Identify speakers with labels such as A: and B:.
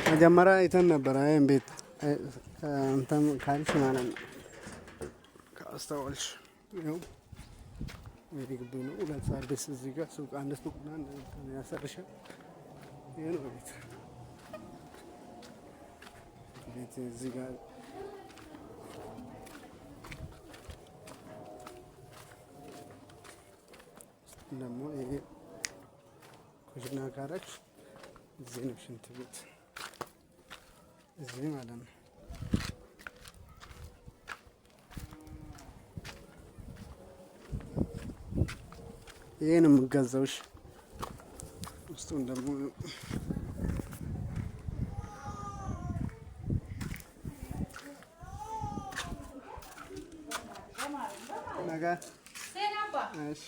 A: መጀመሪያ አይተን ነበር። ይሄን ቤት እንትን ካልሽ ማለት ነው ካስታወልሽ፣ ይኸው ይሄ ግቢ ነው። ሁለት service እዚህ ጋር ሱቅ፣ አንድ ሱቅና ያሰርሻል። ይሄ ነው ቤት ቤት እዚህ ጋር ደግሞ ይሄ ኩሽና ካረግሽ እዚህ ነው ሽንት ቤት እዚህ ማለት ነው። ይሄ ነው የምገዛው። እሺ ውስጡን ደግሞ ነገ እሺ።